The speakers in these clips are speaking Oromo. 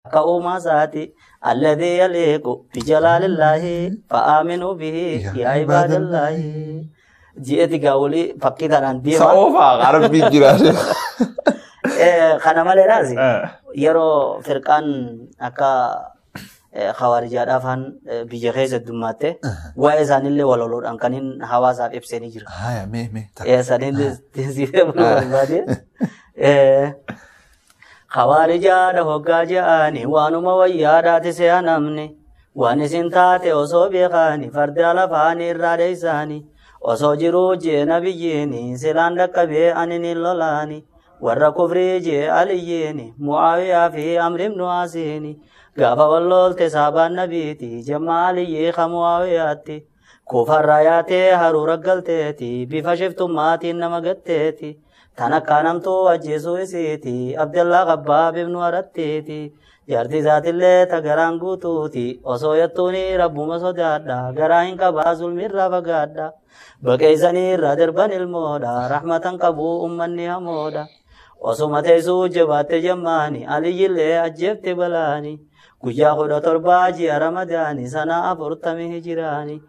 Akka uumaa isaati. Alladhii yaliiqu bijalaalillaahi fa'aaminuu bihi yaa ibaadallaahi. Ji'eeti gaawolii fakkii tanaan deema. Sa'oofaa arabbii jira. Kana maleedhaas yeroo firqaan akka khawarijaadhaa faan biyya keessa heddummaatti waa'ee isaaniillee waloloodhaan kan hin hawaasaaf ibsanii jira. Haya mee mee. Saniin siifee buluu barbaade. Khawarijaadha hoggaa je'ani waanuma wayyaadhaati se'a namni waan isin taate osoo beekaani farda lafaani irraa dheeysaani osoo jiruu jee nabiyyiini silaan dhaqqabee ani ni lolaani warra kufrii jee aliyyiini mu'aawiyaa fi amri ibnu asiini gaafa walloolte saabaan nabiiti jemma aliyyii ka mu'aawiyaatti kufarraa yaatee haruura galteeti bifa shiftummaatiin nama gatteeti tan akka namtuu ajjeesuu isiiti abdallaa qabbaab ibnu aratteeti jaartii isaatillee ta garaan guutuuti osoo yattuuni rabbuma sodaadha garaa hin qabaa zulmirraa fagaadha baqeessanii irraa darban ilmoodha rahmatan qabuu ummanni hamoodha osuma teessuu jabaatte jemmaani aliyyillee ajjeefte balaani guyyaa 17 ji'a ramadaani sana 40 hijiraani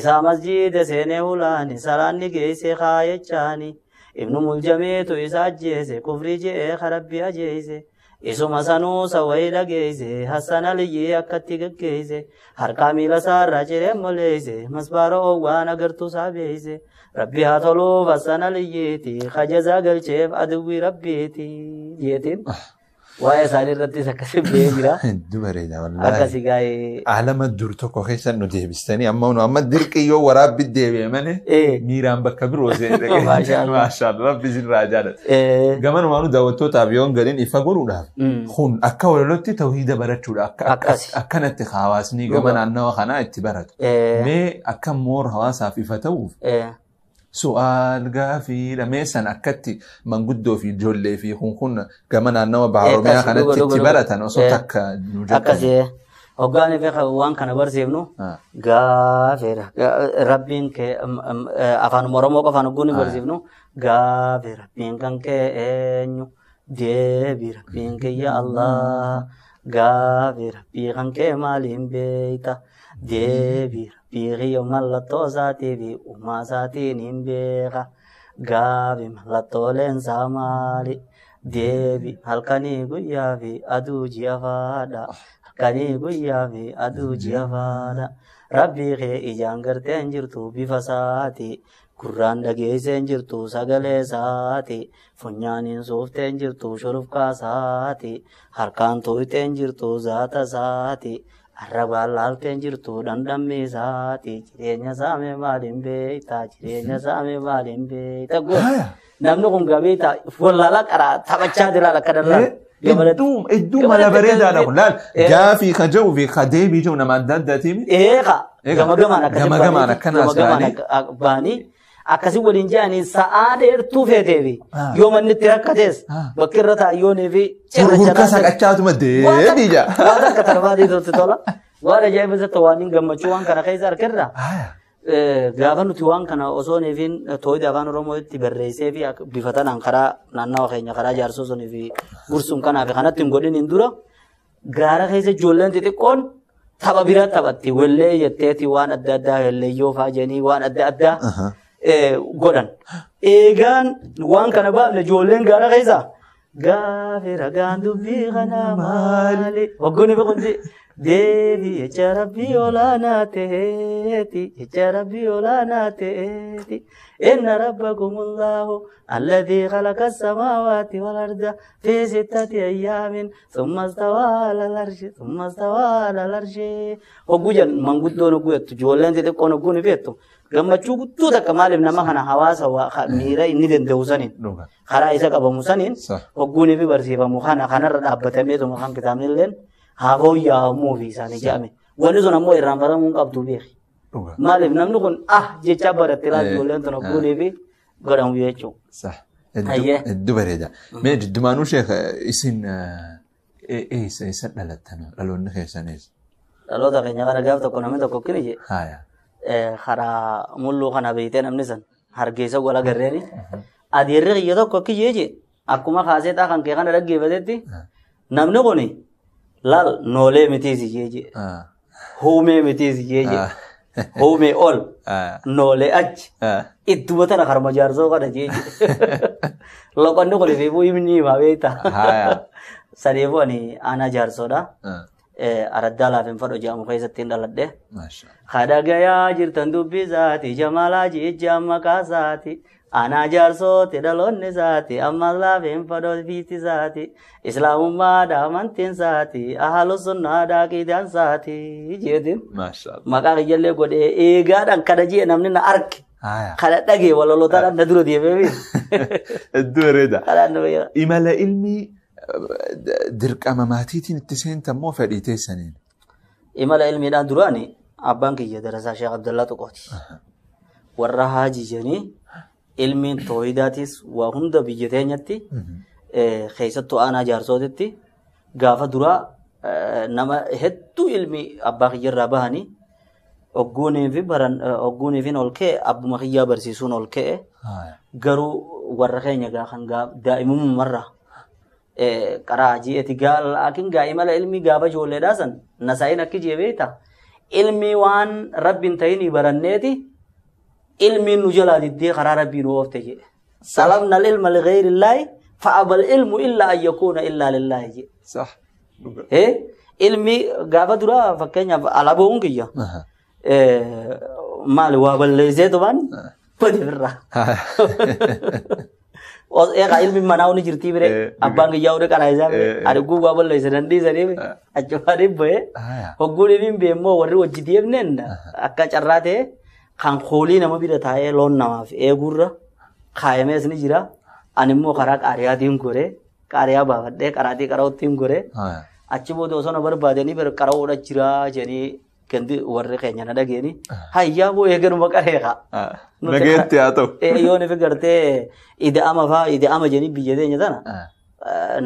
isaa masjiida seenee hulaani salaanni geesse kaayechaani ibnu muljamiitu isa ajjeese kufrii je'ee karabbi ajeese isuma sanuu sawayii dhageesse hassan aliyyii akkatti gaggeesse harkaa miila isaarraa ciree moleesse masbaara oowwaan agartuu isaa beeyse rabbi haa toluuf hassan aliyyiiti kajazaa galcheef aduwwii rabbiiti jeetiin waa'ee isaanii irrattis akkasi ba'ee jira. Hedduu bareeda wallaahi. Akkasi gaa'ee. Alama dur tokko keessa nu deebistanii amma nu amma dirqii yoo waraabbi deebi'e malee miiraan bakka biroo seenee. Maashaallah. Maashaallah rabbi isinirraa jaalata. Gamanumaanuu daawwattootaaf yoo hin galin ifa godhuudhaaf kun akka walalotti tawhiida barachuudha. Akkasi. Akkanatti hawaasni gama naannawa kanaa itti baratu. Mee akka moor hawaasaaf ifa ta'uuf su'aal gaafiidha. Mee san akkatti manguddoo fi ijoollee fi kun kun gama naannawa baha Oromiyaa kanatti itti baratan osoo takka nu jettan. Akkasi hoggaan fi waan kana barsiifnu gaafeera rabbiin kee afaan Oromoo qofaan hogguun ni barsiifnu gaafe rabbiin kan kee eenyu deebi rabbiin kiyya Allah gaafe rabbii kan kee maaliin beeyta deebi rabbii kiyya mallattoo isaatii fi uumaa isaatiin hin beeka gaafi mallattooleen isaa maali deebi halkanii guyyaa fi aduu ji'a faadha halkanii guyyaa fi aduu ji'a faadha rabbii kee ijaan gartee hin jirtu bifa isaati gurraan dhageessee hin jirtu sagalee isaati funyaaniin suuftee hin jirtu shurufkaa isaati harkaan tuutee hin jirtu zaata isaati arrabaan laaltee hin jirtu dhandhammi isaati jireenya saamee maaliin beekta jireenya saamee maaliin beekta. Namni kun gabeeta wallaalaa qaraa taphachaa jira akka dallaa. Hedduu mala bareedaadha kun laal gaafii ka jedhuu fi ka deebii jedhu nama adda addaatiin. Eeqa gama gamaan akkasii Gama gamaan akkanaas ba'anii akkasii waliin jedhanii sa'aa dheertuu feeteefi yoo manni itti rakkatees bakki irra taa'yoonii fi Hurka saqachaatuma deebii jaa. Waan akka tarbaatii totti tola. Waan ajaa'iba isa waan hin gammachuu waan kana keessa harkirra. Gaafa nuti waan kana osoo neefiin tooyida afaan Oromootti barreessee fi bifa tanaan karaa naannawa keenya karaa jaarsoo sunii fi gursuun kanaa fi kanatti hin godhin hin dura gaara keessa ijoolleen xixiqqoon tapha bira taphatti wellee jetteeti waan adda addaa welleeyyoo faa jedhanii waan adda addaa godhan. Eegaan waan kana baafne ijoolleen gaara keessa gaafe ragaan dubbii kanaa maali? Hoggoonni beekumsi deebi jecha rabbii olaanaa ta'eeti jecha rabbii olaanaa ta'eeti inna rabbakumullahu alladhii khalaqa samaawaati wal arda fi sittati ayyaamin thumma stawaa alal arshi thumma stawaa alal arshi. Hogguu jedhan manguddoon hogguu jettu ijoolleen xixiqqoon hogguu ni beektu gammachuu guddoo takka maaliif nama kana hawaasa miira inni danda'u saniin karaa isa qabamu saniin hogguun fi barsiifamu kana kanarra dhaabbatameetuma kan kitaabni illeen haa fooyya'amuu fi isaanii jedhame. Wanni sun ammoo irraanfatamuu hin qabdu beeki. Maaliif namni kun jechaa baratte laal ijoolleen tun hogguunii fi godhamu jechuudha. Hedduu bareeda. Mee jiddumaanuu sheek isin eessa eessa dhalattan dhaloonni keessan eessa? Dhaloota keenya kana gaaf tokko namni tokko akkini jee. Karaa mulluu kana beeytee namni san hargeysa wal agarreeni. Adeerri kiyya tokko akki jee jee akkuma kaaseexaa kan kee kana dhaggeeffatetti namni kuni Laal noolee mitiisi jee. Huumee mitiisi jee. Huumee ol. Noolee achi. Ittuma tana karma jaarsoo kana jee. Loqonni kun ifeefuu himni himaa beektaa. Saniifuu ani aanaa jaarsoodha. Araddaa laafin fadho jedhamu keessatti hin dhaladhe. Kadhagayaa jirtan dubbisaati jamaalaa jijjaa maqaasaati. Aanaa jaarsooti dhaloonni isaati ammas laafin fadho fiitti isaati. Islaamummaadha amantiin isaati ahaalu sunnaadha aqiidaan isaati jeetiin. Maqaa kiyyallee godhee eegaadhaan kana jee namni na arge. Kana dhagee walolootaadhaan na dura deemee. Hedduu bareeda. Imala ilmi dirqama maatiitiin itti seentan moo fedhii teessaniin? Imala ilmiidhaan duraani abbaan kiyya darasaa Sheekh Abdallaa Tuqooti. Warra haajii jedhanii ilmiin tooyidaatis waa hunda biyya teenyatti keessattuu aanaa jaarsootitti gaafa duraa nama hedduu ilmi abbaa kiyyarraa bahanii ogguunii fi ol ka'e abbuma kiyyaa barsiisuun ol ka'e garuu warra keenya kan daa'imummarraa qaraa ji'eeti laakiin gaa imala ilmi gaafa ijoolleedhaa san nasaa'iin akki jee beekta ilmi waan rabbiin ta'inii baranneeti ilmiin nu jalaa diddee karaa rabbii nu oofte jedhe. Salabna ilma lighayrillahi fa'abal ilmu illa an yakuuna illaa lillaahi jedhe. Ilmi gaafa duraa fakkeenyaaf alaaboo kiyya maali waa balleessee tuban bade birraa. Egaa ilmi manaa ni jirtii bire abbaan kiyyaa uni qaraa isaa bire ani gubbaa balleesse nan dhiisanii achumaan hin bu'e hogguun hin beemmoo warri wajji deemneen akka carraa ta'e kan koolii nama bira taa'ee loon namaaf eeguurra kaayamees ni jira ani immoo karaa qaariyaatiin goree qaariyaa baafadhee qaraatii qara'uuttiin goree achi booda osoo na barbaadanii bira qara'uudha jira jedhanii gandi warri keenya na dhageeni hayyaa boo eeganuma qareeqa. Nageetti haa ta'u. Yoo ni gartee ida'ama fa'aa ida'ama jedhanii biyya teenya tana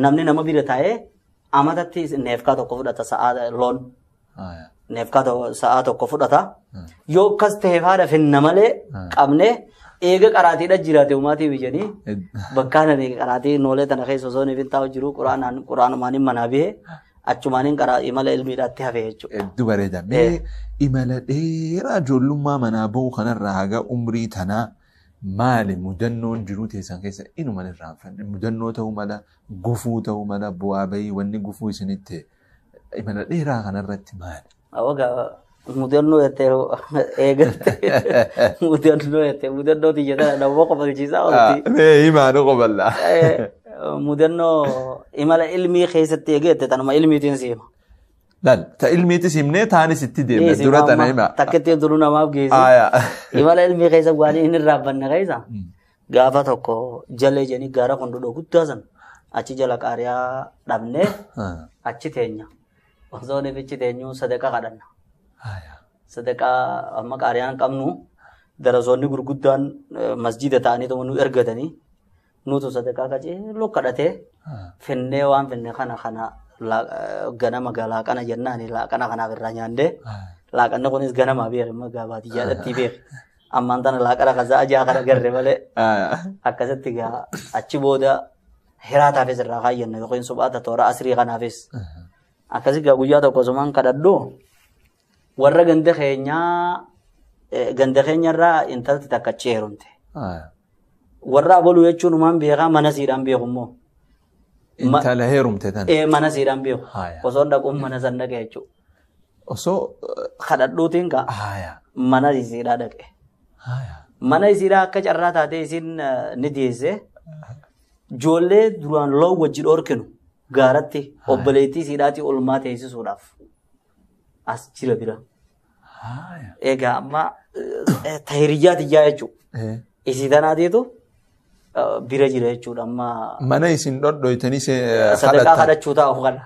namni nama bira taa'ee amatatti neefkaa tokko fudhata sa'aa loon. Neefkaa sa'aa tokko fudhata. Yoo akkas ta'e faadha finna malee qabnee eega qaraatiidha jiraate uumaatiif jedhanii bakka nani qaraatii noolee tana keessa osoo hin taa'u jiru quraanumaanin manaa bihee achumaaniin karaa imala ilmiidhaatti hafe jechuudha. Hedduu bareeda. Mee imala dheeraa ijoollummaa manaa bahu kanarraa haga umrii tanaa maali mudannoon jiruu teessan keessa inuma irraanfanne mudannoo ta'uu mala gufuu ta'uu mala bu'aa bahii wanni gufuu isinitti imala dheeraa kanarratti maali? Awwagaa mudannoo jettee eegalte mudannoo jettee mudannoo tiyya tana nama qofalchiisaa oolti. Mee himaa nu qofalla. Mudannoo imala ilmii keessatti eegalte tanuma ilmiitiin siima. Laal ta ilmiitis himnee taanis itti deemne dura tana hima. Takka duruu namaaf geesse. Imala ilmii keessa waan inni irraanfanne keessa gaafa tokko jalee jedhanii gaara kondodoo guddaa san achi jala qaariyaa dhabnee achi teenya. Osoo nuti achi teenyu sadaqaa kadhanna. Sadaqaa amma qaariyaan qabnu darasoonni gurguddaan masjida ta'anii nu ergatanii nutu sadaqaa qajeeloo kadhatee finnee waan finne kana kana ganama laaqana jennaani laaqana kanaaf irraa nyaannee laaqanni kunis ganamaa beeke baadiyyaadhatti beeke ammaan tana laaqana kasaa ajaa kana garre malee akkasitti gaa achi booda hiraataafis irraa kaayyanna yookiin suphaata toora asrii kanaafis akkasi gaa guyyaa tokko osumaan kadhadhu warra ganda keenyaa ganda keenyarraa intalti takka achi heerumte. Warra abaluu jechuun uumaan beekaa mana siidhaan beeku immoo. Intala heerumte tana. Mana siidhaan beeku. Osoo dhaquun mana san dhaqe jechuudha. Osoo. Kadhadhuutiin kaa. Mana isiidhaa dhaqe. Mana isiidhaa akka carraa taatee isiin ni dhiyeesse. Ijoollee duraan loon wajji dhoorkinu gaaratti obboleettii isiidhaatii olmaa teessisuudhaaf as jira bira. Egaa amma tahiriyyaa tiyyaa jechuudha. Isii tanaatiitu bira jira jechuudha amma. Mana isin dhodhoytanii sadaqaa kadhachuu taa'u kana.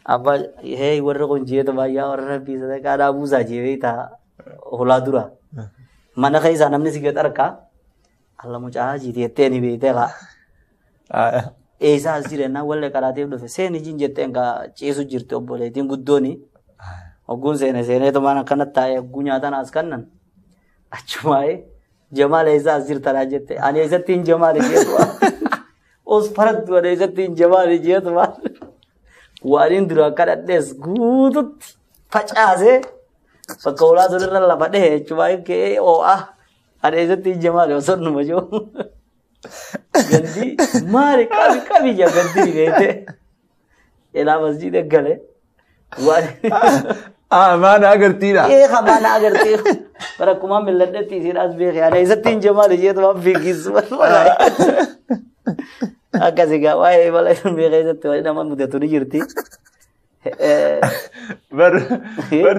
Amma hee warri kun jeetu baay'ee warra rabbii sadaqaa dhaabuusaa jee ta'a hulaa dura. Mana keessaa namni si gad argaa alla mucaa jiiteettee ni beektee kaa. Eessaa as jira jennaan wallee karaatiif dhufe seeni jin jetteen kaa ciisu jirti obboleettiin guddooni. Hogguun seene seeneetumaan akkanatti taa'ee hogguu nyaatan as kannan achumaa'ee Jamaal eessaa as jirtanaa jette ani eessatti hin jamaal jeetu os farattu ani eessatti hin jamaal jeetu maal Waan dura kadhadhees guututti facaasee bakka ulaa sunirra lafa dhehe jechuudha ka'ee oo'a. Ani eessatti ija maali osoo numa jiru. Gandi maali qabi qabi ija gandi beekte. Ilaa masjiida gale. Waan Maana agartiidha. Ee maana agartii. Bara akkuma milladhetti isiin as beeke. Ani eessatti ija maali jeetu waan fiigisu. Akkasii gaa waa'ee mala ilmii keessatti waan nama mudatu ni jirti. Bar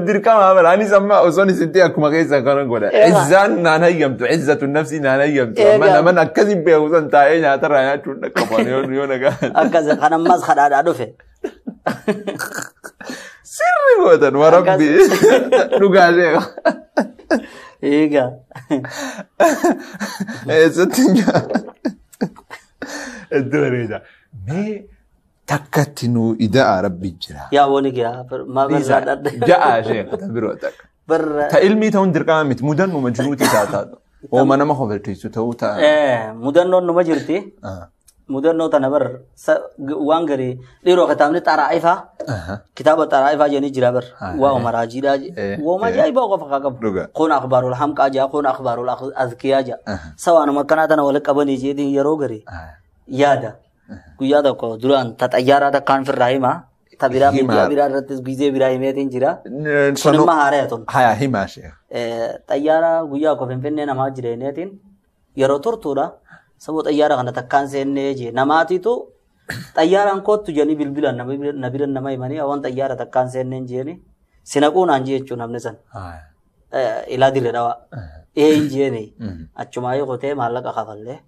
dirqama bara anis amma osoon isitti akkuma keessa kana godha. Izzaan naan hayyamtu izzatu nafsi naan hayyamtu. Amma naman akkasi beeku san taa'ee nyaatarraa nyaachuun dhaqqabu yoo nagaa. Akkas kan ammas kadhaadhaa dhufe. Sirri gootan warabbi dhugaa sheeka. Egaa. Eessatti nyaata? Iddoo bareeda. Mee takkatti nuu ida'a rabbi jira. Yaa wani gaa maa barraa dhadhe. Ja'a sheeka ta biroo takka. Barra. Ta ilmii ta'uun dirqama miti mudannuma jiruuti taa taatu. Ooma nama kofalchiisu ta'uu ta'a. Mudannoon numa jirti. Mudannoo tana bar waan garii dhiiroo kitaabni xaraa'ifaa kitaaba xaraa'ifaa jedhanii jira bar waa umaraajiidhaa wooma ajaa'ibaa qofa kaa qabu. Kun akhbaarul hamqaa jaa kun akhbaarul azkiyaa jaa. Sawaanuma akkanaa tana walitti qabanii jedhanii yeroo garii yaada. Guyyaa tokko duraan ta xayyaaraa takkaan firraa himaa. Ta biraa miidiyaa biraa irrattis gizee biraa himeetiin jira. Sun immoo haaraa tun. Haya himaa sheekh. Xayyaara guyyaa tokko Finfinnee namaa jireenyeetiin yeroo turtuudha. Saboo xayyaara kana takkaan seennee jee namaatiitu xayyaaraan kottu jedhanii bilbilan na bira nama himanii waan xayyaara takkaan seenneen jeeni sinaquunaan jee jechuun namni san. Ilaa dirre dhawaa. Ee hin jeeni achumaa yoo qotee maallaqa kafallee.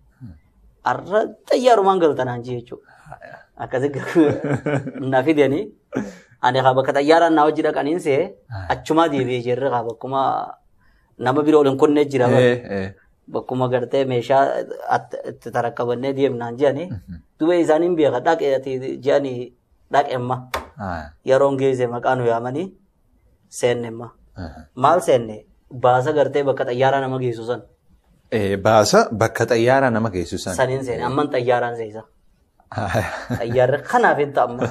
Arra xayyaarumaan galtanaan jee jechuudha. Akkasi na fidanii ani haa bakka xayyaaraan na hojii dhaqaniin see achumaa deebi'ee jirre haa bakkuma nama bira ol hin kunne jira. Bakkuma gartee meeshaa itti tarakkabannee deemnaan jedhanii duba isaaniin beeka dhaqee jedhanii dhaqemma. Yeroon geesse maqaa nu yaamanii seennemma. Maal seenne baasa gartee bakka xayyaaraa nama geessu san. Baasa bakka xayyaaraa nama geessu san. Saniin seene amman xayyaaraan seessa. Xayyaarri kanaaf hin ta'amma.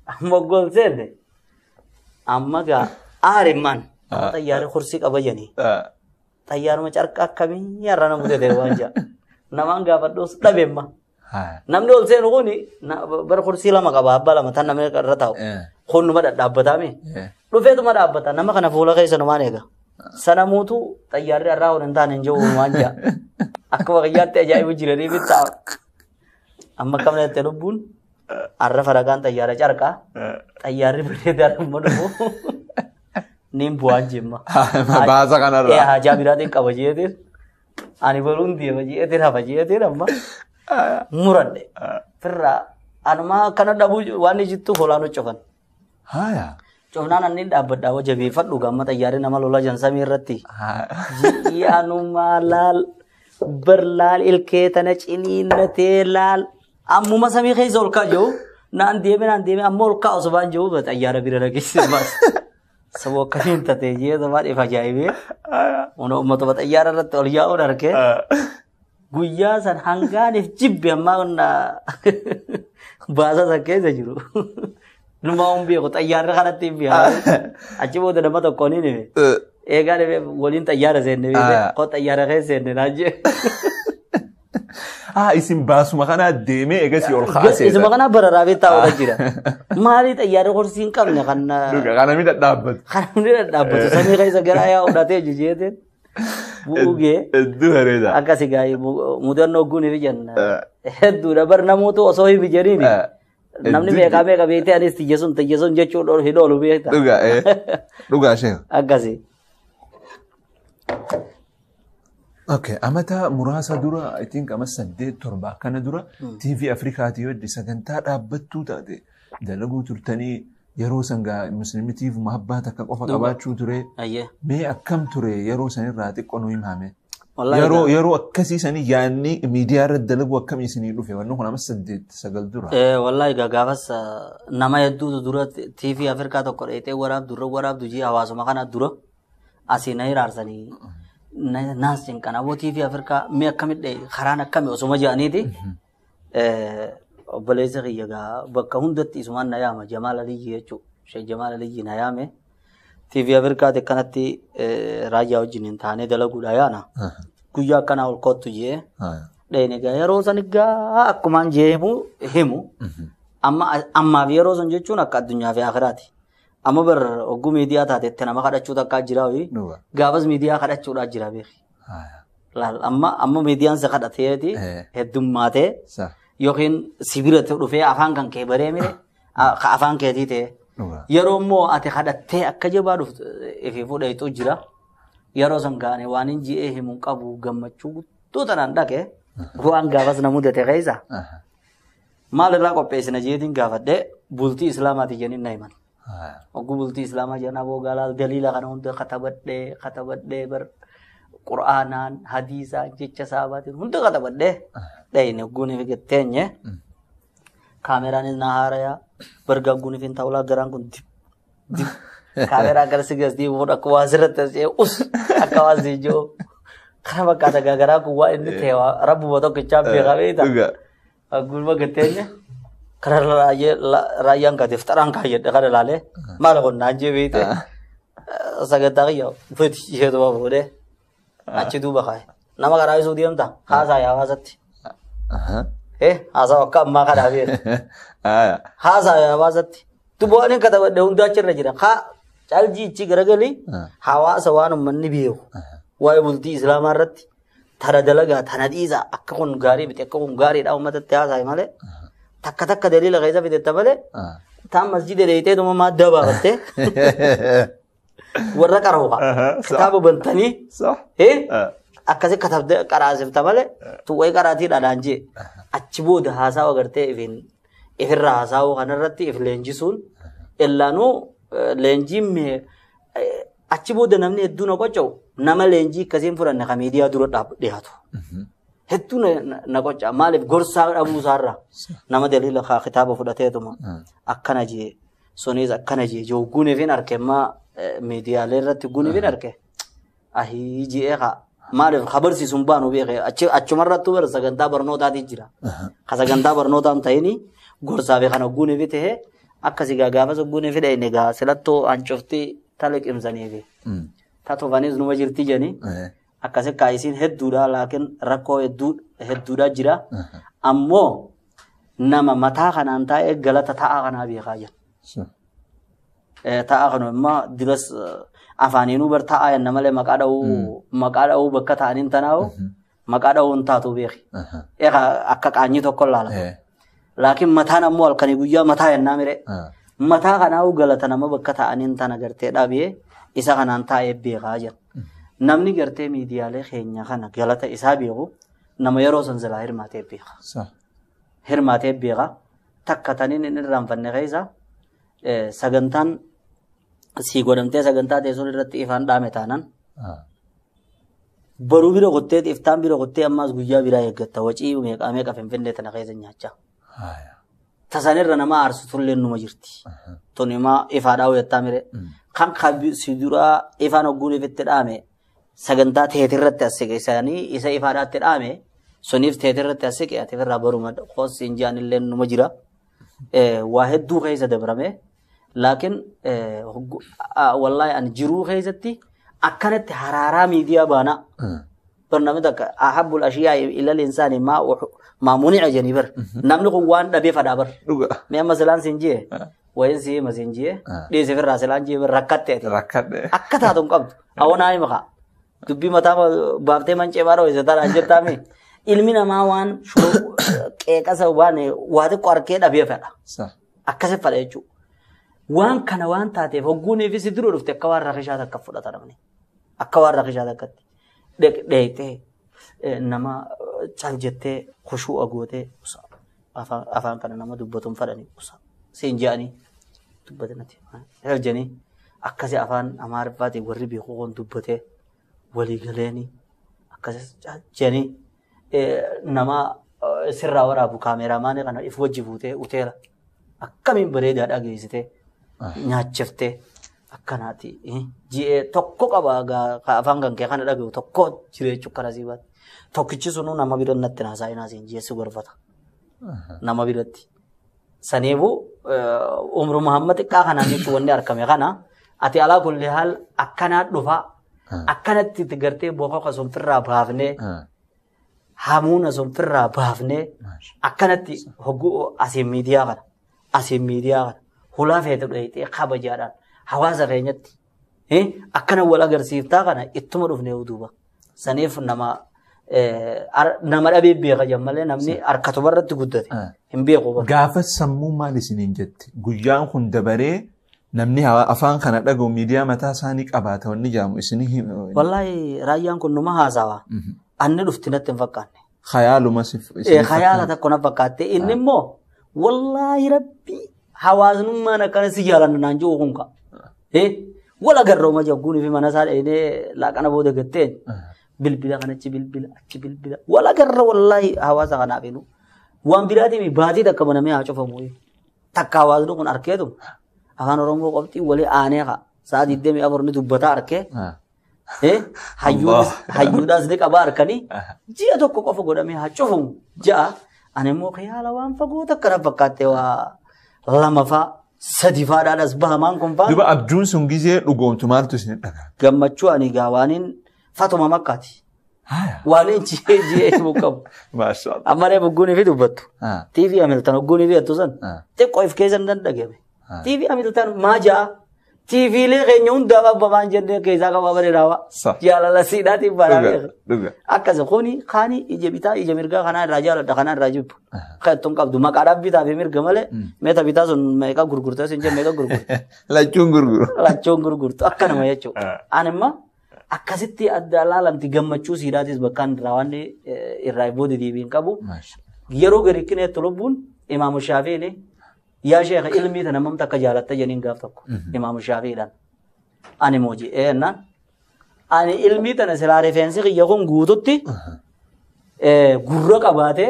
Amma gool seenne amma gaa aarimmaan xayyaarri kursii qaba jedhanii. Xayyaaruma carqa akkamii har'a nama mudate waan jaa. Namaan gaafadhus dhabeemma. Namni ol seenu kun bara kursii lama qaba abbaa lama tan namni irra taa'u. Kun numa dhadhaabbataame. Dhufeetuma dhaabbata nama kana fuula keessa numaan eega. Sana muutu xayyaarri har'aa ol hin taane hin jiru waan jaa. Akkuma kiyyaatti ajaa'ibu jiranii bittaa. Amma akkam jettee lubbuun har'a faragaan xayyaara carqaa. Xayyaarri bareedaa amma dhufu. Niin bu'aan jimma. Baasa kanarraa. Hajaa biraatiin qaba jeetiin. Ani baruun deema jeetiin hafa jeetiin amma muradhe. Firraa anumaa akkana dhabuu waan ijittu hoolaan cofan. Haaya. Cofnaan anniin dhaabbadhaa jabeeffadhu gamma xayyaarri nama lola jan samii irratti. Ji'i anumaa laal bar laal ilkee tana ciniinnatee laal ammuma samii keessa ol kaa jiru naan deeme amma ol kaa osoo baan jiru xayyaara bira dhageessise baas. Saboo akkamiin tatee jee sabaa ifa ajaa'ibee uummatuma xayyaara irratti ol yaa'uun argee guyyaa san hangaaniif jibbe ammaa baasa san keessa jiru. Numaa hin beeku xayyaarri kanatti hin beeku. Achi booda nama tokko ni hime. Eegaa dhibee waliin xayyaara seenne beekte koo xayyaara keessa seenne naan jee. Isin baasuma kanaa deemee eegasii ol kaasee. Isuma kanaa bararaa fi taa'uudha jira. Maali xayyaarri kursii hin qabne kan. Kana mi dhadhaabbatu. Kana mi dhadhaabbatu samii keessa gara yaa'u jejeeteen. Bu'uugee. Hedduu bareeda. Akkasi gaa'ee mudannoo guuniif jenna. Hedduudha bar namoota osoo hin jedhiini. Namni meeqaa meeqa beektee anis tiyyesuun jechuun hin oolu beekta. Dhugaa dhugaa sheekh. Akkasi. Okay, amata muraasa dura I think ama 8-7 akkana dura TV Afrikaatii hojii sagantaa dhaabbattuu taate dalaguu turtanii yeroo san gaa musliimitiif mahabbaa takka qofa qabaachuu ture. Mee akkam ture yeroo sanirraa xiqqoo nu himame. Yeroo akkasii sanii yaadni miidiyaa irratti dalaguu akkamii isinii dhufe wanni kun ama 8-9 dura. Wallaahi gaafas nama hedduutu dura TV Afrikaa tokko dheetee waraabdu jii hawaasuma kana dura asii na hiraarsanii. Naas cinqan aboo TV Afrikaa mee akkamitti karaan akkami osuma jedhaniiti. Obboleessa kiyya gaa bakka hundatti isumaan na yaama Jamaal Aliyyi jechuudha. Sheek Jamaal Aliyyi na yaame. TV Afrikaatti akkanatti raayyaa wajjin hin taanee dalaguudha yaana. Guyyaa akkanaa ol kottu jee. Dheeni gaa yeroo san gaa akkumaan jee himu. Ammaaf yeroo san jechuun akka addunyaa fi akhiraati. Amma bar hogguu miidiyaa taatetti nama kadhachuu takkaa jira. Gaafas miidiyaa kadhachuudhaa jira beeki. Amma miidiyaan si kadhateeti heddummaatee yookiin sibiiratti dhufee afaan kan kee baree mire afaan keetii ta'e. Yeroo immoo ati kadhattee akka jabaa dhuftu ifii fudhatu jira. Yeroo san gaane waan hin ji'ee himuun qabu gammachuu guutuu tanaan dhaqe waan gaafas na mudate keessa. Maal irraa qopheessina jeetiin gaafadhee bultii Islaamaati jedhanii na himan. Hogguu bultii Islaamaa jedhan aboo gaalaal daliila kana hunda katabadhee bar Qur'aanaan hadiisaan jecha saabaatiin hunda katabadhee dhayine hogguun ifi gatteenye kaameraanis na haarayaa bargaa hogguun ifi hin taa'ulaa garaan kun dib dib kaameraa gara si gasdii fuudhu akka waa sirratti as us akka waa si jiru kana fakkaata garaa kun waa inni ta'e rabbuma tokkichaa beekaa beektaa. Hogguun gatteenye kana raayyaan kateef xaraan kaayyadhe kana ilaalee maal kun naan jee beekte sagantaa kiyya fiti isheetuma fuudhee achi duuba kaaye. Nama karaa isuu deemta haasaa yaa hawaasatti. Haasaa akka ammaa kanaa beeku. Haasaa yaa hawaasatti. Dubbo waan hin katabadhe hundaa achirra jira. Haa caalji ichi garagalii hawaasa waan uummanni beeku. Waa'ee bultii Islaamaa irratti tana dalagaa tana dhiisaa akka kun gaarii miti akka kun gaariidha uummatatti haasa'e malee. Takka takka daliila keessa fidetta malee taan masjida dheeyitee dhuma maaddaa baafattee warra qarooqa kitaaba bantanii akkasi katabdee qaraasifta malee tuwwee qaraatii dhadhaan jee achi booda haasawa gartee ifirra haasawuu kanarratti if leenjisuun illaanuu leenjiin achi booda namni hedduu na qoca'u nama leenjii akkasiin fudhanne ka miidiyaa dura dhiyaatu. Hedduu na qoca maaliif gorsaa dhabuu isaarraa nama daliila kitaaba fudhateetuma akkana jee sunis akkana jee joogguun ifin arke ammaa miidiyaalee irratti guun ifin arke ahii jee haa maaliif kabarsiisuun baanu beeke achumarrattuu bara sagantaa barnootaatii jira ka sagantaa barnootaan ta'ini gorsaa fi kana guun ifi ta'e akkasii gaafas guun ifi dha'ine gaa silattoo hancofti taliqimsaniifi tatofanis numa jirti jeni. Akkasi kaayisiin hedduudha laakiin rakkoo hedduudha jira. Ammoo nama mataa kanaan taa'ee galata taa'aa kanaa beekaa jira. Taa'aa kana immoo diras afaaniinuu bar taa'aa jenna malee maqaa dha'uu bakka ta'aniin tanaa'u maqaa dha'uu hin taatu beeki. Akka qaanyii tokko laala. Laakiin mataan ammoo halkanii guyyaa mataa jennaa mire. Mataa kanaa'u galata nama bakka ta'aniin tana gartee dhabee isa kanaan taa'ee beekaa jira. Namni gartee miidiyaalee keenya kana galata isaa beeku nama yeroo san silaa hirmaatee beeka. Hirmaatee beeka. Takka taniin hin irraanfanne keessa sagantaan sii godhamtee sagantaa teessoon irratti ifaan dhaame taanan baruu bira qottee iftaan bira qottee ammaas guyyaa biraa eeggatta wacii meeqa meeqa finfinnee tana keessa nyaachaa. Tasanirra nama aarsu tulleen numa jirti. Tun immoo ifaadhaa hojjettaa mire. Kan si duraa ifaan hogguun ifitti dhaame sagantaa teetirratti as siqe isaanii isa ifaadhaatti dhaame suniif teetirratti as siqe ati irraa baruma qoos injaan illee numa jira. Waa hedduu keessa dabrame. Laakiin wallaahi ani jiruu keessatti akkanatti haraaraa miidiyaa baana. Barnaamij takka ahabbul ashiyaa ilal insaani maa muni'a jedhanii bar. Namni kun waan dhabee fadhaa bar. Mee amma silaan siin jee wayin si hima siin jee dhiisif irraa silaan jee rakkatte ati. Akka taatu hin qabdu. Awwanaa hima kaa. Dubbii mataa baaftee mancee baadha ho'ise taadhaan jirtaami. Ilmi namaa waan qeeqasa waan waa xiqqoo harkee dhabee fedha. Akkasi fedha jechuudha. Waan kana waan taateef hogguunii fi si dura dhufte akka waan rakishaa takka fudhata namni. Akka waan rakishaa takkatti. Dheeytee nama cal jettee khushuu'a gootee afaan kana nama dubbatuun fadhanii siin je'anii dubbatanatti jedhanii akkasi afaan Amaariffaatiin warri beeku kun dubbatee walii galeeni akkasi jedhanii nama sirraa waraabu kaameraamaanii kana if wajji fuutee uteela akkamiin bareedaa dhageessitee nyaachiftee akkanaati ji'ee tokko qaba afaan kan kee kana dhagahu tokko jira jechuudha kana sii baate. Tokkichi sunuu nama bira natti naasaa inaasiin ji'ee si gorfata. Nama biratti. Saniifuu umruma hamma xiqqaa kanaan jechuun wanni argame kana ati alaa kulli haal akkanaa dhufaa akkanatti gartee boqoqa sun firraa baafnee hamuuna sun firraa baafnee akkanatti hogguu asiin miidiyaa kana hulaa feete dheeyxee kabajaadhaan hawaasa keenyatti akkana wal agarsiiftaa kana ittuma dhufnee duuba. Saniif nama dhabee beeka jammalee namni harkatuma irratti guddate hin beeku. Gaafa sammuu maal isiniin jetti? Guyyaan kun dabaree namni afaan kana dhaga'u miidiyaa mataa isaanii qabaata wanni jedhamu isinii. Wallaahi raayyaan kun numa haasawaa. Anni dhufti natti hin fakkaanne. Khayaaluma si. Khayaala tokko na fakkaatte inni immoo wallaahi rabbi hawaasnummaan akkana si jaalanna naan jiru kun ka'a. Wal agarrooma jagguun fi mana isaa dheenee laaqana booda gatteen bilbila kanatti bilbila achi bilbila wal agarra wallaahi hawaasa kanaaf inu waan biraatiin baatii takka banamee haa cufamu takka hawaasni kun arkeetu afaan Oromoo qofti walii aanee haa sa'a 24 ni dubbataa arkee hayyuudhaas ni qaba arkanii ji'a tokko qofa godhamee haa cufamu ja'a ani immoo khiyaala waan fagoo takka na fakkaatte waa lama faa sadi faadhaadhas bahamaan kun faa. Duba abjuun sun gizee dhugoomtu maaltu isin dhaga'a? Gammachuu ani gaa waaniin fatuma makkaati. Waaniin ji'ee himuu qabu. Maashaallah. Ammallee bugguunii fi dubbattu. TV Hamilton hogguunii fi hattu san xiqqoo if keessa hin dandagame. TV Hamilton maa ja'a? TVlee keenya hundaaf abba maan jennee keessaa qabaa bareedaa. Jaalala siidhaatiin baraa. Akkas kuni kaani ija bitaa ija mirgaa kanaa irraa jaaladha kanaa irraa jibbu. Kan qabdu maqaadhaaf bitaa fi mirga malee meeta bitaa sun meeqa gurgurtaa sun jennee meeqa gurgurtu. Lachuun gurguru. Lachuun gurgurtu akkanuma jechuudha. Ani immoo akkasitti adda laalamti gammachuu siidhaatis bakkaan irraa waan irraa booda deebiin qabu. Yeroo gadi kineettu lubbuun Imaamu Shaafiini yaa sheekha ilmii tana mamta akka jaalatta jeniin gaaf tokko Imaamu Shaafiidhaan. Ani mooji eenna ani ilmii tana silaa rifeensi kiyya kun guututti gurra qabaatee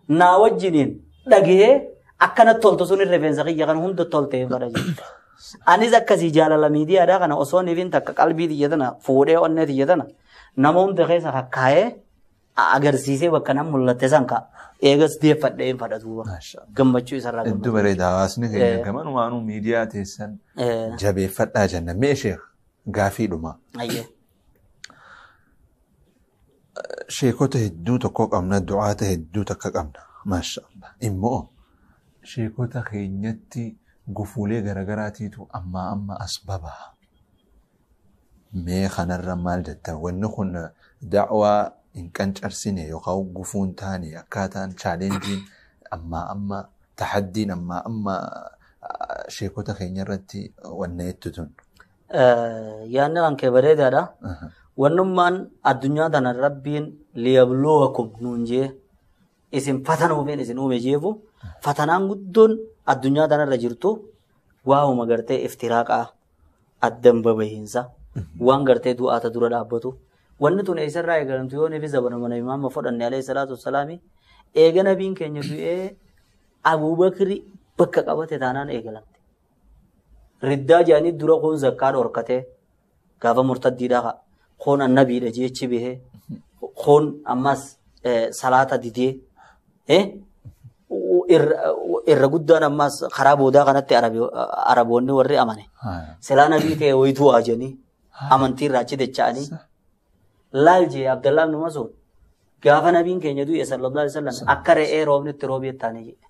naa wajjiniin dhagahee akkanatti toltu sun rifeensa kiyya kan hunda toltee hin fadha jedhu. Anis akkasii jaalala miidiyaadhaa kana osoo nifiin takka qalbii tiyya tana fuudhee onnee tiyya tana nama hunda keessa kakkaa'ee agarsiisee bakka nam mul'atte san ka'a. Eegas deeffadhee hin fadha duuba. Gammachuu isarraa gammachuu. Hedduu bareeda hawaasni keenya gamanumaanuu miidiyaa teessan jabeeffadhaa jenna. Mee sheekh gaafiidhuma. Sheekota hedduu tokko qabna du'aata hedduu takka qabna. Maashaallah. Immoo sheekota keenyatti gufuulee garagaraatiitu ammaa amma as baba'a. Mee kanarra maal jetta? Wanni kun da'waa hin qancarsine yookaan gufuun taane akkaataan chaalenjiin ammaa amma taxaddiin ammaa amma sheekota keenya irratti wanna jettu tun. Yaanni kan kee bareedaadha. Wannummaan addunyaa tana rabbiin liyabluwakum nuun jee isin fatanuufin isin uume jeefu fatanaan guddoon addunyaa tanarra jirtu waa'uma gartee iftiraaqaa addan babahiinsa waan gartee du'aata dura dhaabbatu. Wanni tun eessarraa eegalamtu yoo nufi zabana mana imaama fudhanne alayhi salaatu wassalaami eega nabiin keenya du'ee Abuubakri bakka qabate taanaan eegalamte. Riddaa jedhanii dura kun zakkaa dhorkatee gaafa murtaddiidhaa ka'a. Kun annabiidha jechi bahee kun ammas salaata didee irra guddaan ammas karaa boodaa kanatti Araboonni warri amane. Silaa nabii ta'e wayituu haa jedhanii amantii irraa achi dacha'anii. Laal jee Abdallah ibn Mas'ud gaafa nabiin keenya du'e sallallahu alaihi wasallam akka re'ee roobni itti roobee taane jedhe.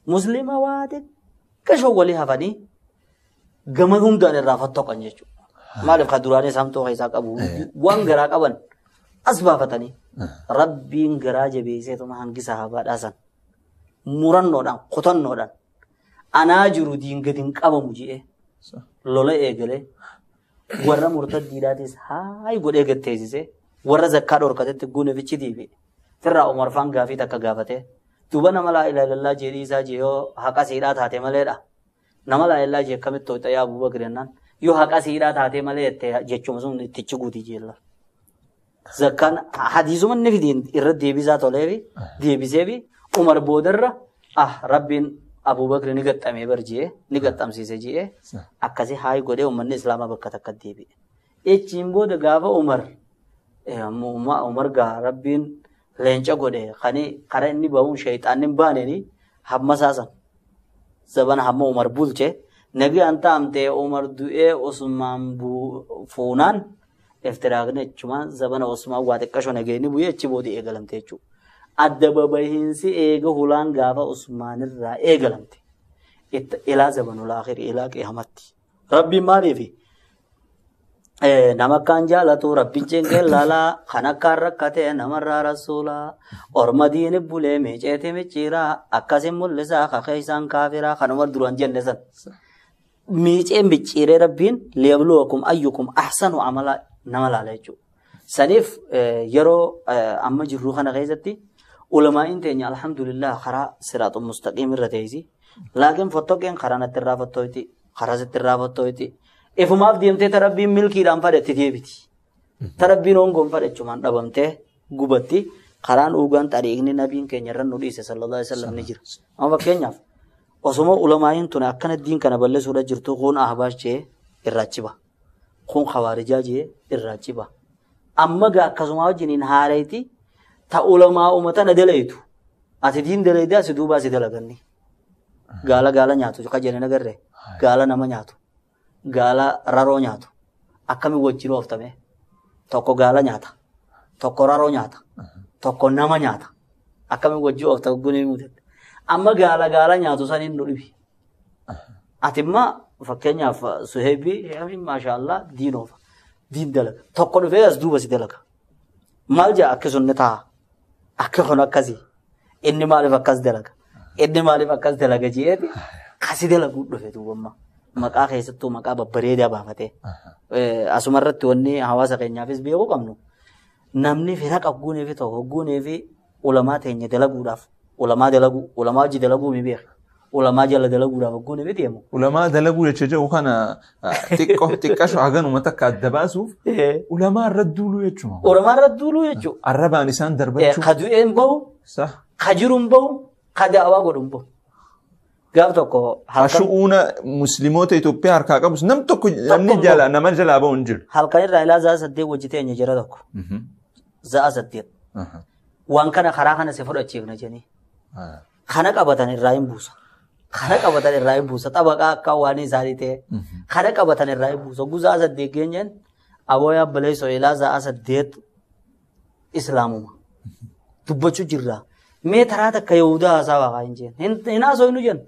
Muslima waa xiqqashoo walii hafanii gama hundaan irraa fottoqan jechuudha. Maaliif kan duraanii saamtoo keessaa qabu waan garaa qaban as baafatanii rabbiin garaa jabeesseetuma hangi sahabaadhaa san murannoodhaan kutannoodhaan anaa jiru diin gadi hin qabamu jedhee lola eegalee warra murtaddiidhaatis haayi godhee gatteessisee warra zakkaa dhorkatetti guunefichi deebi'e. Firraa Umar faan gaafii takka gaafatee duuba nama laa ilaaha illallaa jedhii isaa jee yoo haqa siidhaa taate maleedha. Nama laa ilaaha jee akkamitti tooyxa yaa Abuubakar jennaan yoo haqa siidhaa taate malee jechuun sun ittichi guutii jeella. Zakkaan hadiisuma inni fidiin irra deebisaa toleefi deebiseefi Umar boodarra rabbiin Abuubakar ni gaxxamee bar jee ni gaxxamsiise jee akkasii haayi godhee uummanni islaamaa bakka takka deebi'e. Echiin booda gaafa Umar Umar gaa rabbiin Leenca godhe kani karaa inni bahuun shayxaanni hin baaneni hamma saasan. Zabana hamma Umar bulche nagaan taamtee Umar du'ee Usmaan fuunaan iftiraaqni jechumaan zabana Usmaan waa xiqqasho nageenyi bu'ee achi booda eegalamte jechuudha. Adda babahiinsi eega hulaan gaafa Usmaanirraa eegalamte. Ilaa zabanul aakhiri ilaa qiyaamatti. Rabbiin maaliifi? Nama akkaan jaalatu rabbiin cinqeen laalaa kan akkaan rakkate namarraa rasuulaa orma diini bulee miiceeti micciiraa akkasin mul'isaa kakee isaan kaafiraa kanuma duraan jenne san. Miicee micciiree rabbiin liyabluwakum ayyukum ahsanu amala nama laala jechuudha. Saniif yeroo amma jirru kana keessatti ulamaa'iin teenya alhamdulillah karaa siraaxul mustaqiim irra teessi. Laakiin fottoqeen karaa natti irraa fottoyti karaa sitti irraa fottoyti. Ifumaaf deemtee ta rabbiin milkiidhaan fadhetti deebiti. Ta rabbiin hongoon fadhechumaan dhabamtee gubatti karaan dhugaan xariiqni nabiin keenya irra nu dhiise sallallahu alaihi wasallam ni jira. Amma fakkeenyaaf osuma ulamaa'iin tun akkana diin kana balleessuudha jirtu kun ahbaash jee irraa ciba. Kun khawaarijaa jee irraa ciba. Amma gaa akkasuma wajjiniin haareeti ta ulamaa uummata na dalayitu. Ati diin dalaydaa si duubaa si dalaganni. Gaala gaala nyaatu qajeelina agarree gaala nama nyaatu. Gaala raroo nyaatu akkamiin wajjin ooftame tokko gaala nyaata tokko raroo nyaata tokko nama nyaata akkamiin wajjin oofta gunee mudate amma gaala gaala nyaatu saniin nu dhibi ati immoo fakkeenyaaf Suheebii maashaallah diin oofa diin dalaga tokko dhufee as duuba si dalaga maal jaa akki sun ni ta'a akki kun akkasii inni maaliif akkas dalaga inni maaliif akkas dalaga jeeti kasi dalaguu dhufe duuba. Maqaa keessattuu maqaa babbareedaa baafatee asumarratti wanni hawaasa keenyaafis beekuu qabnu namni fira qabguunii fi tokko guunii fi ulamaa teenya dalaguudhaaf ulamaa dalaguu ulamaa hojii dalaguu mi beeka ulamaa jala dalaguudhaaf guunii fi deemu. Ulamaa dalaguu jecha jedhu kana xiqqasho haganuma takka adda baasuuf ulamaa irra duuluu jechuudha. Ulamaa irra duuluu jechuudha. Arrabaan isaan darbachuu. Ka du'ee hin bahu. Ka jiru hin bahu. Ka da'awaa godhu hin bahu. Gaaf tokko halkan shu'uuna musliimoota Itoophiyaa harkaa qabus nam tokko namni jala nama jalaa bahu hin jiru. Halkan irraa ilaa za'a 8 hojii teenya jira tokko. Za'a 8. Waan kana karaa kana si fudhachiifna jedhanii. Kana qabatan irraa hin buusa. Kana qabatan irraa hin buusa. Xabaqaa akka waan isaanii ta'e. Kana qabatan irraa hin buusa. Guzaa 8 geenyeen aboo yaabbalee ilaa za'a 8 islaamuma. Dubbachuu jirra. Mee taraa takka Yahudaa haasaa waaqaa hin jeen. Hin haasoo hin jennu.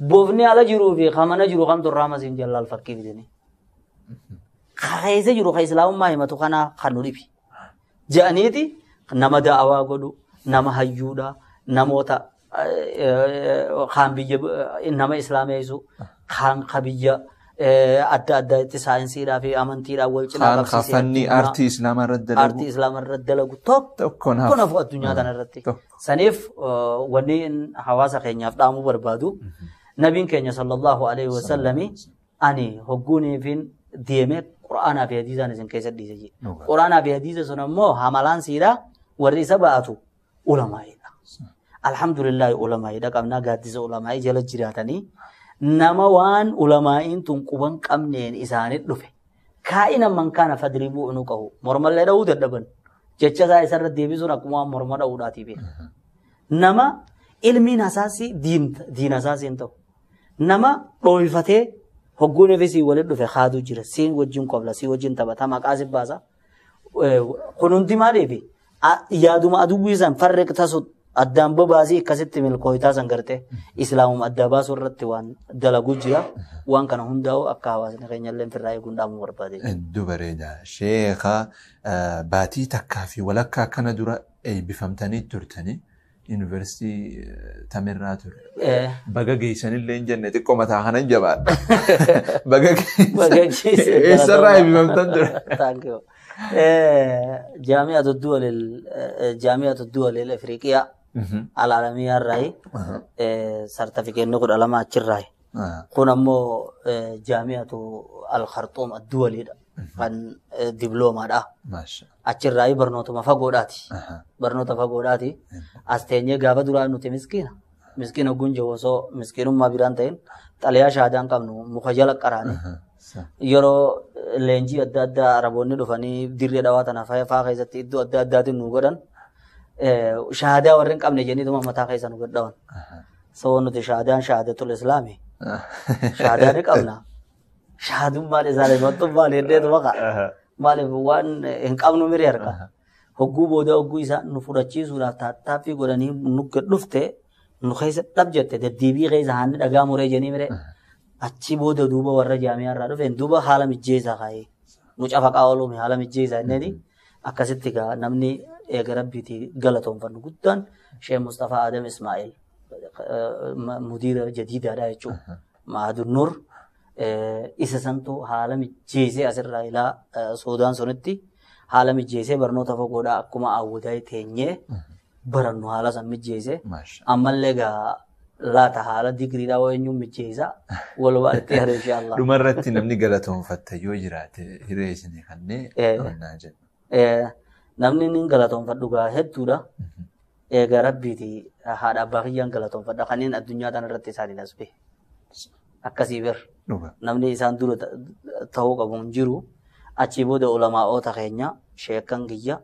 Boofni ala jiruu fi kamana jiru kamtu irraa masiin jallaal fakkii fidanii. Keessa jiru kan islaamummaa himatu kana kan nu dhibi. Je'aniiti nama da'awaa godhu, nama hayyuudha, namoota kaan biyya nama islaameessu, kaan biyya adda addaatti saayinsiidhaa fi amantiidhaan wal cinaa qabsiisee. Kaan fanni aartii islaamaa irratti dalagu. Aartii islaamaa irratti dalagu tokko nafu addunyaa kana irratti. Saniif wanni hawaasa keenyaaf dhaamuu barbaadu nabiin keenya sallallahu alaihi wasallami ani hogguuniifin deemee Qura'aanaa fi hadiisaan isin keessa dhiise jedhe. Qura'aanaa fi hadiisa sun ammoo hamalaan siidhaa warri isa ba'atu ulamaa'idha. Alhamdulillahi ulamaa'idha qabnaa gaaddisa ulamaa'ii jala jiraatanii nama waan ulamaa'iin tun quban qabneen isaanii dhufe. Kaa'ina man kana fadribuu nu qabu. Mormallee dha'uu dadhaban. Jecha isaa isarra deebisuun akkuma waan morma dha'uudhaatii beeka. Nama ilmiin hasaasii diin hasaasii hin ta'u. Nama dhooyfatee hogguun fi sii waliin dhufe haaduu jira. Siin wajjin qobla, sii wajjin taphata, maqaa si baasa. Kun hundi maaliifi yaaduma aduwwii san farri tasu addaan babaasii akkasitti milkooyitaa san gartee islaamuma adda baasuu irratti waan dalaguu jira. Waan kana hundaa'u akka hawaasni keenya illee firraa eeguun dhaamuu barbaade. Hedduu bareeda. Sheekha baatii takkaa fi walakkaa akkana dura eebbifamtanii turtanii yuunivarsiitii tamirraa ture. Baga geessanillee hin jenne xiqqoo mataa kanan jabaadha. Baga geessan. Eessarraa eebbifamtan ture? Thank you. Jaami'atu Duwalil Afriqiyaa alaalamiyaa irraayi sartifikeetni 12 achirraayi. Kun ammoo jaami'atu Al-Khartoum Adduwaliidha. Kan diploomaadha. Achirraayi barnootuma fagoodhaati. Barnoota fagoodhaati. As teenyee gaafa duraa nuti miskiina. Miskiina gunja osoo miskiinummaa biraan ta'in xalayaa shaadaan qabnu muka jala qaraane. Yeroo leenjii adda addaa Araboonni dhufanii dirree dhawaa tana fa'aa keessatti iddoo adda addaatiin nu godhan. Shahaadaa warri hin qabne jennituma mataa keessa nu gadhawan. So nuti shahaadaan shahaadatul islaami. Shahaadaa ni qabna. Shahadummaan isaanii mattummaan heddeetuma ka'a. Maaliif waan hin qabnu miri harka. Hogguu booda hogguu isaan nu fudhachiisuudhaaf taattaaffii godhanii nu dhufte nu keessa dhab jette deddeebii keessa haanni dhagaa muree jennii mire. Achi booda duuba warra jaamiyaa irraa dhufeen duuba haala mijjeessaa kaa'ee. Nu cafaqaa ooluumi haala mijjeessaa inni akkasitti gaa namni eega rabbiitii galatoonfannu guddaan Sheekh Mustafaa Adam Ismaa'il mudiira jadiidaadha jechuudha. Maadun Nur isa santu haala mijjeessee asirraa ilaa Soodaan sunitti haala mijjeessee barnoota fagoodhaa akkuma awwadaa teenyee barannu haala san mijjeessee ammallee gaa laata haala digriidhaa waa eenyuun mijjeessa walumaa itti yaada inshaallah. Dhumarratti namni galatoonfatta yoo jiraate hiree isinii kannee qonnaa jenna. Namni inni galatoonfadhu gaa hedduudha. Egaa rabbiiti haadha abbaa kiyyaan galatoonfadha kanneen addunyaa kana irratti isaaniin as bahe. Akkasii bir namni isaan dura ta'uu qabu hin jiru. Achii booda ulamaa'oota keenya sheekan kiyya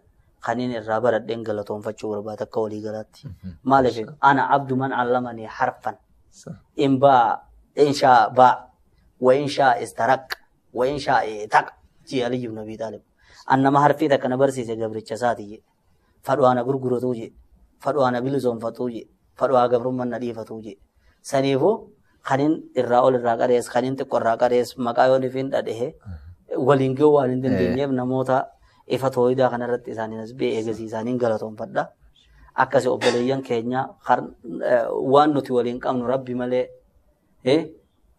kanneen irraa baradheen galatoonfachuu barbaada akka walii galaatti. Maaliif ana abdu man allamanii harfan in baa in shaa baa wa in shaa istaraq wa in shaa itaq jee Ali ibn Abi Talib. An nama harfii takka na barsiise gabricha isaati jee. Fadhu ana gurguratuu jee. Fadhu ana bilisoomfatuu jee. Fadhu haa gabrummaan na dhiifatuu jee. Saniifuu kanin irraa ol irraa qarees kanin xiqqoo irraa qarees maqaa yoo ifiin dhadhee waliin gahuu waan hin dandeenyeef namoota ifa tooyidaa kanarratti isaaniin as ba'e eegasii isaaniin galatoonfadha. Akkasi obboleeyyan keenya waan nuti waliin qabnu rabbi malee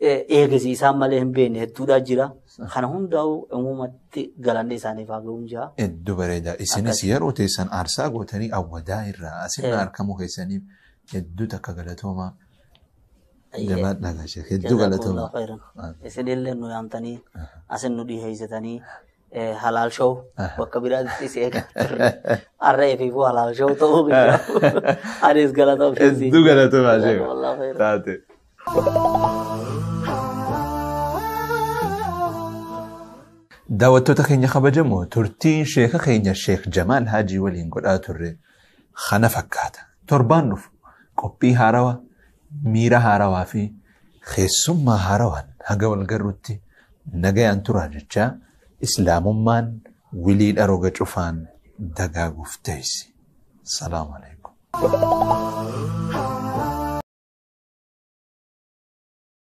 eegasii isaan malee hin beekne hedduudhaa jira. Kana hundaa'u uumamatti galanni isaaniif haa ga'uun jira. Hedduu bareeda. Isinis yeroo teessan aarsaa gootanii awwadaa irraa asirraa argamuu keessaniif hedduu takka galatoomaa. Jabaadhaa gaashee hedduu galatoomaa. Isinillee nu yaamtanii asin nu dhiheessitanii halaal show bakka biraatti si eegaa turre. Har'a eefiifuu halaal show ta'uu bira. Anis galatoomfii. Hedduu galatoomaa sheekh. Taate. Daawwattoota keenya kabajamoo turtiin sheeka keenya Sheekh Jamaal Haajii waliin godhaa turre kana fakkaata. Torbaan dhufu qophii haarawaa, miira haarawaa fi keessummaa haarawaan haga wal garrutti nagayaan turaa jechaa islaamummaan wilii dharoga cufaan dagaaguuf teessi. Salaamu alaikum.